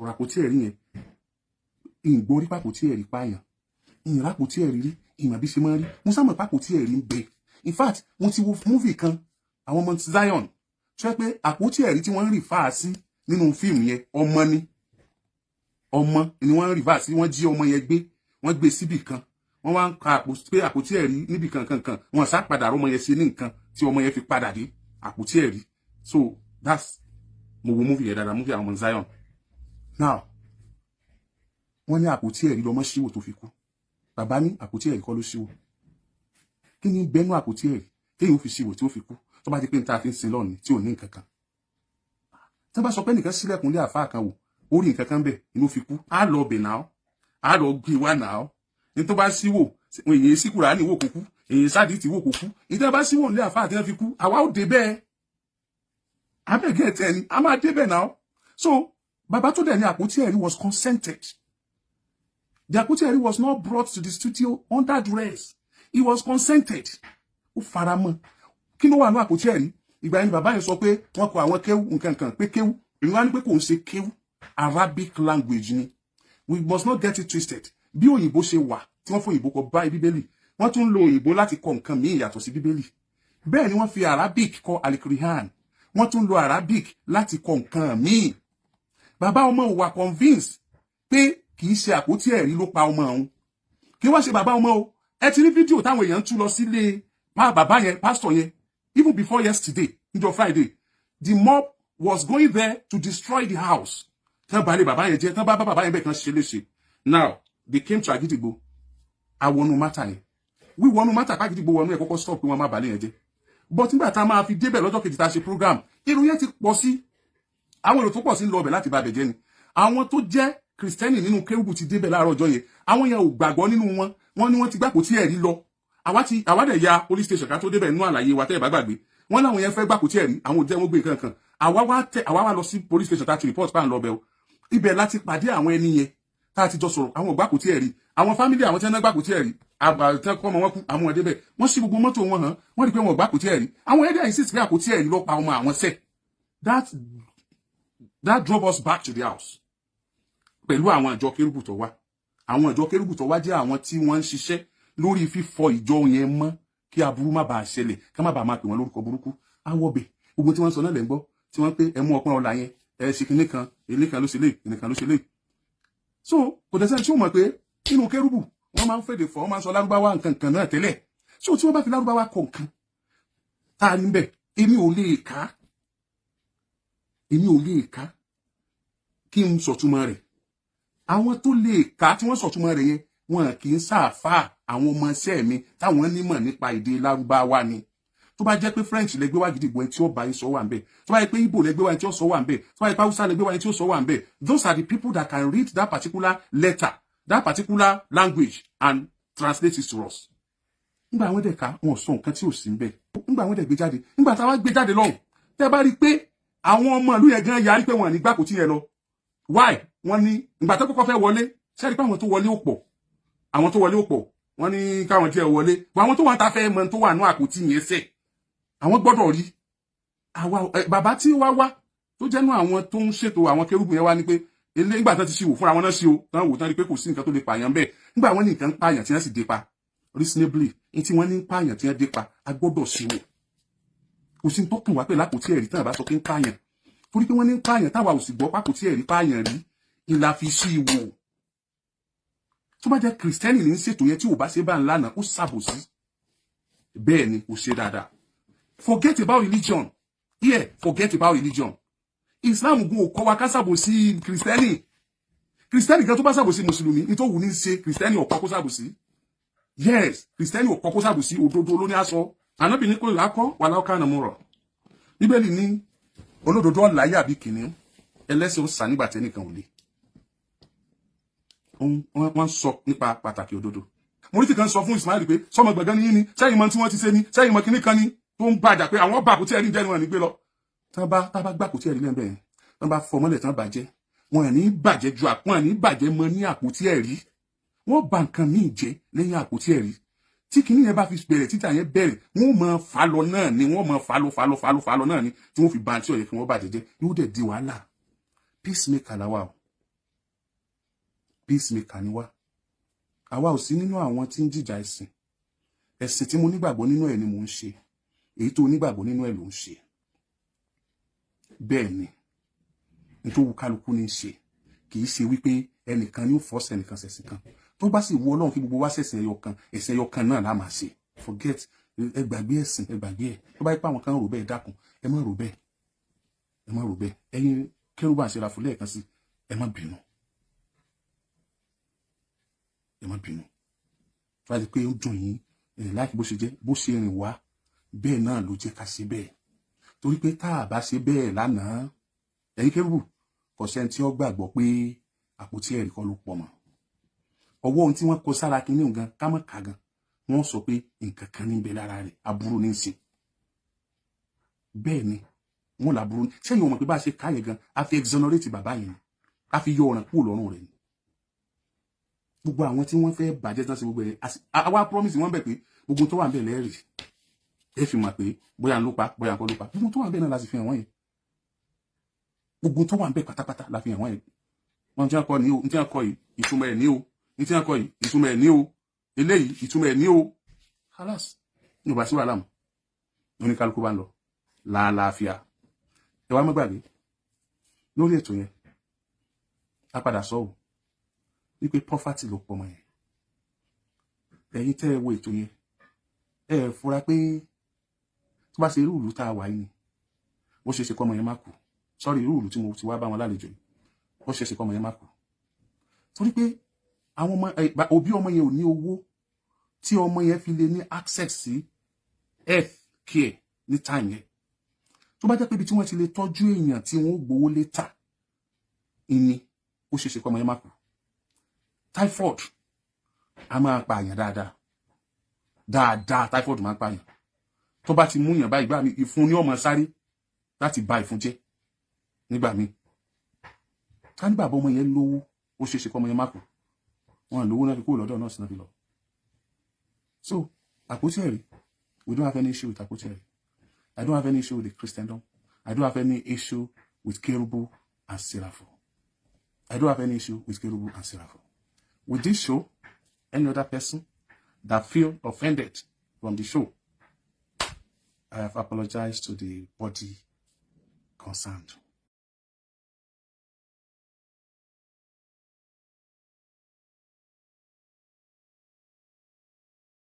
Ọ̀rọ̀ àpótí ẹ̀rí yẹn, ìgbórí pàpótí ẹ̀rí pààyàn, ìyìnrà àpótí ẹ̀rí rí, ìmọ̀ bí ṣe máa ń rí. Mo sábà pàpótí ẹ̀rí ń bẹ. In fact, mo ti wo movie kan, àwọn ọmọ Zion, tó yẹ pé àpótí ẹ̀rí tí wọ́n ń refer sí nínú fíìmù yẹn, ọmọ ni, ọmọ ni wọ́n ń refer sí. Wọ́n jí ọmọ yẹn gbé, wọ́n gbé síbì kan, wọ́n wá ń ka pé àpótí ẹ̀rí níbì kan kan kan. Wọ́n sá padà rọ́mọ yẹn ṣe ní nǹkan tí ọmọ yẹn fi padà dé àpótí ẹ̀rí. So that's, mo wo movie yẹn dáadáa, movie àwọn ọmọ Zion. Now, wọ́n ní àpótí ẹ̀rí lọmọ ṣíwò tó fi kú. Bàbá ní àpótí ẹ̀rí kọ́ ló ṣíwò. Kí ni bẹ́nu àpótí ẹ̀rí téèyàn fi ṣíwò tí ó fi kú, tó bá di pé n ta fi ń sin lọ́ọ̀ni tí ò ní nǹkan kan? Tí wọ́n bá sọ pé nìkan sílẹ̀kùn lé àfáà kan wò, ó rí nǹkan kan bẹ̀, inú fi kú, á lọ bẹ̀ náà, á lọ gbé wá náà. Ní tó bá síwò, èyí sí Kùránì wò kó kú, èyí sádìtì wò kó kú. Ní tó bá síwò nílé àfáà tí wọ́n fi kú, àwa ó dé bẹ́ẹ̀ abẹ́gẹ́ tẹ́ ni a máa dé bẹ́ẹ̀ náà. So bàbá tó dẹ̀ ní àpótí ẹ̀rí was consented. The àpótí ẹ̀rí was not brought to the studio under duress. He was consented. Ó faramọ́. Kí ló wà ní àpótí ẹ̀rí? Ìgbà yẹn ni bàbá yẹn sọ pé wọ́n kọ àwọn kéwú nǹkan kan, pé kéwú. Èmi wá ní pé kò ń ṣe kéwú, Arabic language ni. We must not get it twisted. Bí òyìnbó ṣe wà tí wọ́n fún òyìnbó kọ báyìí Bíbélì, wọ́n tún lo òyìnbó láti kọ nǹkan míì yàtọ̀ sí Bíbélì. Bẹ́ẹ̀ ni wọ́n fi Arabic kọ Alikurihan, wọ́n tún lo Arabic láti kọ nǹkan míì. Bàbá ọmọ wà convinced pé kì í ṣe àpótí ẹ̀rí ló pa ọmọ òun. Kí wọ́n ṣe bàbá ọmọ o. Ẹ ti rí fídíò táwọn èèyàn ń tú lọ sílé bàbá yẹn, pásítọ̀ yẹn. Even before yesterday, níjọ́ Friday, the mob was going there to destroy the house. Tán balẹ̀ bàbá yẹn jẹ́, tán bá bàbá yẹn bẹ́ẹ̀ kan ṣe léṣe. Now they came to Agidigbo. Awọnú matter yẹn, wíwọnú matter pàgídìgbò wọnú ẹ̀ kọ́kọ́ stop pé wọ́n má balẹ̀ yẹn jẹ́. But nígbà tá a máa fi débẹ̀ lọ́jọ́ kejì tá a ṣe program, èrò yẹn ti pọ̀ sí. Àwọn èrò tó pọ̀ sí ń lọ ọbẹ̀ láti ba bẹ̀ jẹ́ ni. Àwọn tó jẹ́ Kìrìsìtẹ́nì nínú kérúbù ti débẹ̀ láàárọ̀ ọjọ́ yẹn. Àwọn yẹn ò gbàgbọ́ nínú wọn. Wọ́n ní wọ́n ti gbàpò tí ẹ̀rí lọ. Àwa ti àwa dẹ̀ ya police station ká tó débẹ̀. Nínú àlàyé wa, tẹ́ ẹ̀ bá gbàgbé, wọ́n láwọn yẹn fẹ́ gbàpò tí ẹ̀rí, àwọn ò jẹ́ wọ́n gbé nǹkan kan. Àwa wá tẹ, àwa wá lọ sí police station tá a ti report pa ń lọ bẹ̀ o. Ibẹ̀ láti pàdé àwọn ẹni yẹn tá a ti jọ sọ̀rọ̀. Àwọn ò gbàpò tí ẹ̀rí. Àwọn family àwọn tí wọ́n gbàpò tí ẹ̀rí, àtẹ kọ́ ọmọ wọn kú, àwọn ọdẹ bẹ̀ wọ́n sí gbogbo mọ́tò wọn hàn. Wọ́n rí pé wọn ò gbàpò tí ẹ̀rí. Àwọn ẹ̀dẹ̀ insist pé àpótí ẹ̀rí ló pa ọmọ àwọn sẹ̀. That drove us back to the house pẹ̀lú àwọn àjọ kérúbù tó wá. Àwọn ìjọ kérúbù tó wá jẹ́ àwọn tí wọ́n ń ṣiṣẹ́ lórí fífọ ìjọ yẹn mọ́, kí aburú má bàa ṣẹlẹ̀, ká má bàa máa pè wọ́n lórúkọ burúkú. Awọ́bẹ̀ gbogbo tí wọ́n sọ náà lẹ́ ń gbọ́, tí wọ́n pé ẹ mú ọpọ́n ọ̀la yẹn, ẹ ṣe kinní kan, ilé kan ló ṣe lé, kinní kan ló ṣe lé. So kò dẹ̀ sẹ́ni tí ó mọ̀ pé nínú kérúbù, wọ́n máa ń fèdè fọ́, wọ́n máa ń sọ Lárúbáwá nǹkan kan náà tẹ́lẹ̀. So tí wọ́n bá fi Lárúbáwá kọ nǹkan tá a ní bẹ̀, èmi ò lè kà á, èmi ò lè kà á kí n sọ̀túnmọ́ rẹ̀. Àwọn tó lè kà á tí wọ́n sọ̀túnmọ́ rẹ̀ yẹn, wọn kì í sáàfà. Àwọn ọmọ iṣẹ́ mi táwọn nímọ̀ nípa èdè Lárúbáwá ni. Tó bá jẹ́ pé French lẹ gbé wá Gidigbo, ẹni tí ó bá yín sọ wà ń bẹ̀. Tó bá jẹ́ pé Igbo lẹ gbé wá, ẹni tí ó sọ wà ń bẹ̀. Tó bá jẹ́ pé Hausa lẹ gbé wá, ẹni tí ó sọ wà ń bẹ̀. Those are the people that can read that particular letter, that particular language, and translate it to us. Nígbà àwọn dẹ̀ ká, wọn sọ nǹkan tí ò sí ń bẹ̀. Nígbà àwọn dẹ̀ gbé jáde, nígbà táwa gbé jáde lọ́hùn, tẹ́ bá rí i pé àwọn ọmọ ìlú yẹn gan yarí pé wọn ní gbàkó tí yẹn lọ. Why? Wọ́n ní ìgbà tó kọ́kọ́ fẹ́ wọlé, ṣé rí pé àwọn tó wọlé ò pọ̀? Àwọn tó wọlé ò pọ̀. Wọ́n ní káwọn díẹ̀ wọlé bọ́. Àwọn tó wà ta fẹ́ mọ tó wà ní àpótí yẹn sẹ̀, àwọn gbọ́dọ̀ rí. Àwa bàbá tí wá wá tó jẹ́nu àwọn tó ń ṣètò àwọn kérúbù yẹn wá ní pé ilé nígbà tán ti ṣì wò fúnra wọn náà sí o, tán wò tán rí pé kò sí nǹkan tó lè pààyàn bẹ́ẹ̀. Nígbà wọn ní nǹkan ń pààyàn tí wọ́n sì dé pa, reasonably, ní tí wọ́n ní ń pààyàn tí wọ́n dé pa, a gbọ́dọ̀ sí wò. Kò sí tó kàn wá pé lápòtí ẹ̀rí tán àbá sọ pé ń pààyàn, torí pé wọ́n ní ń pààyàn, táwa ò sì gbọ́ pápòtí ẹ̀rí pààyàn rí ìlà fi sí wò. Tó bá jẹ́ Kìrìsìtẹ́nì ní ń ṣètò yẹn, tí ò bá ṣe bá ń lánàá, ó ṣàbòsí. Bẹ́ẹ̀ ni, kò ṣe dáadáa. Forget about religion here, forget about religion. Islam gun ò kọ́ wa ká ṣàbòsí Kìrìsìtẹ́nì. Kìrìsìtẹ́nì kan tó bá ṣàbòsí mùsùlùmí ní tó wù ní ṣe. Kìrìsìtẹ́nì ò kọ́ kó ṣàbòsí. Yes, Kìrìsìtẹ́nì ò kọ́ kó ṣàbòsí. Òdodo ló ní aṣọ ànábì ní kò lákọ́ wà láwọ́ kánà mú rọ̀. Bíbélì ní olódodo ọ̀láyà bí kìnìún, ẹlẹ́sìn ó sà nígbà tẹ́nìkan ò lè. Wọ́n sọ nípa pàtàkì òdodo. Mo rí tí kan sọ fún Ismail pé sọmọ gbọ̀ngàn ní yín ni sẹ́yìn mọ tí wọ́n ti ṣe ni sẹ́yìn mọ kíní kan ni tó ń bàjà pé àwọn bá àpótí ẹ̀rí jẹ́ ni wọ́n ní gbé lọ. Tán bá gbà àpótí ẹ̀rí lẹ́nbẹ̀ẹ́, tán bá fọ mọ́lẹ̀, tán bàjẹ́, wọn ní bàjẹ́ ju wọn ní bàjẹ́ mọ́ ní àpótí ẹ̀rí. Wọ́n bà nǹkan míì jẹ́ lẹ́yìn àpótí ẹ̀rí. Tí kinní yẹn bá fi bẹ̀rẹ̀, títà yẹn bẹ̀rẹ̀, wọ́n máa fà lọ náà ni, wọ́n máa fà lọ, fà lọ, fà lọ, fà lọ náà ni, tí wọ́n fi ba tí ó yẹ kí wọ́n bàjẹ́ jẹ́. Yóò dẹ̀ di wàhálà. Peacemaker làwa o. Peacemaker ni wá. Àwa ò sí nínú àwọn tí ń jìjà ẹ̀sìn. Ẹ̀sìn tí mo nígbàgbọ́ nínú ẹ̀ ni mò ń ṣe, èyí tó nígbàgbọ́ nínú ẹ̀ ló ń ṣe. Bẹ́ẹ̀ ni, nítorí kálukú ní í ṣe. Kì í ṣe wípé ẹnìkan ní ó fọ́sẹ̀ ẹnìkan ṣẹ̀sìn kan. Tó bá sì wù Ọlọ́run kí gbogbo wa ṣẹ̀sìn ẹyọ kan, ẹ̀sìn ẹyọ kan náà la máa ṣe. Forget, ẹ gbàgbé ẹ̀sìn, ẹ gbàgbé ẹ̀. Tó bá yẹ pé àwọn kan rò bẹ́ẹ̀, dákun, ẹ má rò bẹ́ẹ̀, ẹ má rò bẹ́ẹ̀. Ẹ̀yin kérúbù àṣẹrafù, lẹ́ẹ̀kan sí, ẹ má bínú, ẹ má bínú. Tó bá ti pé ó dùn yín ẹ̀ láti bó ṣe jẹ́, bó ṣe rìn wá bẹ́ẹ̀ náà ló jẹ́ ká ṣe bẹ́ẹ̀, torí pé tá a bá ṣe bẹ́ẹ̀ lánàá, ẹ̀yin kérúbù, kò sẹ́ni tí ó gbàgbọ́ pé àpótí ẹ̀rí kọ́ ló pọ̀ mọ́. Ọwọ́ ohun tí wọ́n kọ sára kínní gan, ká mọ̀ ká gan, wọ́n sọ pé nǹkan kan níbẹ̀ lára rẹ̀, aburú ní í ṣe. Bẹ́ẹ̀ ni, wọ́n làbúrú. Sẹ́yìn o mọ̀ pé bá a ṣe ká yẹn gan, a fi exonerate bàbá yẹn ni, a fi yọ ọ̀ràn kúrò lọ́rùn rẹ̀ ni. Gbogbo àwọn tí wọ́n fẹ́ bàjẹ́ tán sí gbogbo ẹ̀, àwa promise wọ́n bẹ̀ pé gbogbo tó wà ń bẹ̀ lẹ́rìí, ẹ fi mọ̀ pé bóyá ń ló pa, bóyá ń kọ́ ló pa. Gbogbo tó wà ń bẹ̀ náà la sì fi hàn wọ́n yẹn. Gbogbo tó wà ń bẹ̀ pátápátá la fi hàn wọ́n yẹn. Wọ́n ti ń kọ́ ní o, ní ti ń kọ́ yìí, ìtumọ̀ ẹ̀ ní o, ní ti ń kọ́ yìí, ìtumọ̀ ẹ̀ ní o, eléyìí, ìtumọ̀ ẹ̀ ní o. Khalas, ní ò bá sí wàhálà mọ́, oníkálukú bá ń lọ làálàáfíà. Ẹ wá má gbàgbé, lórí ètò yẹn, a padà sọ ọ́ wípé poverty ló pọ̀ mọ́ yẹn. Ẹ̀yin tẹ́ ẹ wo ètò yẹn, ẹ fura pé tó bá ṣe irú ìlú tá a wà yìí ni, ó ṣeé ṣe kọ́ ọmọ yẹn má kú. Sọ́rí, irú ìlú tí mo ti wá bá wọn lálejò yìí, ó ṣeé ṣe kọ́ ọmọ yẹn má kú, torí pé àwọn ọmọ òbí ọmọ yẹn ò ní owó tí ọmọ yẹn fi lè ní access sí health care ní time yẹn. Tó bá jẹ́ pé ibi tí wọ́n ti lè tọ́jú èèyàn tí wọ́n ó gbowó létà ìní, ó ṣeé ṣe kọ́ ọmọ yẹn má kú. Typhoid a máa pa àyàn dáadáa dáadáa. Typhoid máa ń pààyàn. Tó bá ti mú yàn báyìí, gbà mí, ìfun ní ọmọ sáré láti ba ìfun jẹ́ nígbà míì. Ká ní bàbá ọmọ yẹn lówó, ó ṣeé ṣe kọ́ ọmọ yẹn má kú. Wọn lówó náà fi kúrò lọ́dọ̀ nọ́ọ̀sì náà fi lọ. So àpótí ẹ̀rí, we don't have any issue with àpótí ẹ̀rí. I don't have any issue with the Christendom. I don't have any issue with Kerubu and Seraphim. I don't have any issue with Kerubu and Seraphim. With this show, any other person that feel offended from the show, I have apologized to the body concerned.